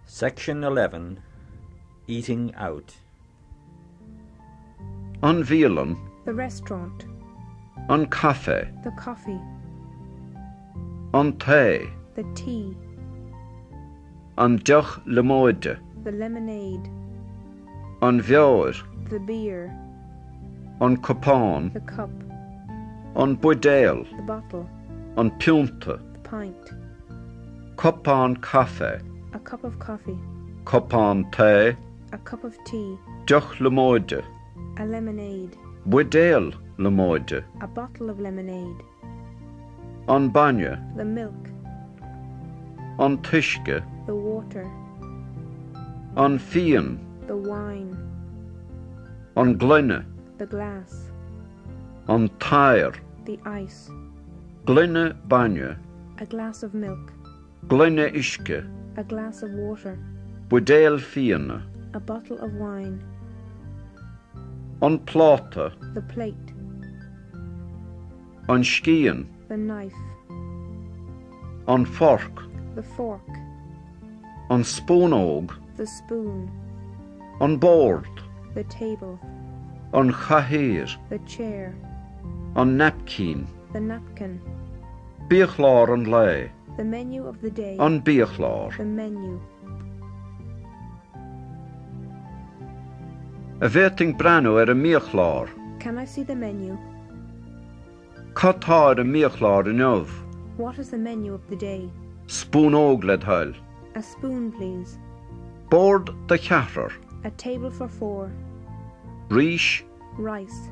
Section 11 Eating Out. An bhialann. The restaurant. An caife. The coffee. An tae. The tea. An deoch liomóide. The lemonade. An bheoir. The beer. An cupán. The cup. An buidéal. The bottle. An pionta. The pint. Cupán caife. A cup of coffee. Cupán tae. A cup of tea. Deoch liomóide. A lemonade. Buidéal liomóide. A bottle of lemonade. An bainne. The milk. An t-uisce. The water. An fíon. The wine. An gloine. The glass. An t-oighear. The ice. Gloine bainne. A glass of milk. Gloine uisce. A glass of water. Buidéal fíona. A bottle of wine. An pláta. The plate. An scian. The knife. An forc. The fork. An spúnóg. The spoon. An bord. The table. An chathaoir. The chair. An naipcín. The napkin. Biachlár an lae. The menu of the day. An biachlár. The menu. An bhféadfainn breathnú ar an mbiachlár? Can I see the menu? Cad tá ar an mbiachlár inniu? What is the menu of the day? Spúnóg le do thoil. A spoon, please. Bord do cheathrar. A table for four. Rís. Rice.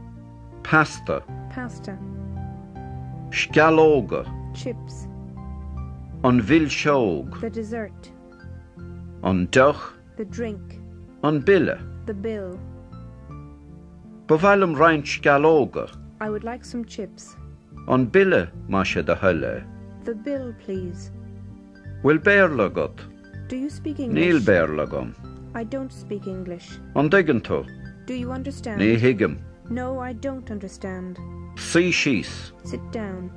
Pasta. Pasta. Sceallóga. Chips. An mhilseog. The dessert. An deoch. The drink. An bille. The bill. Ba mhaith liom roinnt sceallóga. I would like some chips. An bille, más é do thoil é. The bill, please. Bhfuil Béarla agat? Do you speak English? Níl Béarla agam. I don't speak English. An dtuigeann tú? Do you understand? Ní thuigim. No, I don't understand. Suigh síos. Sit down.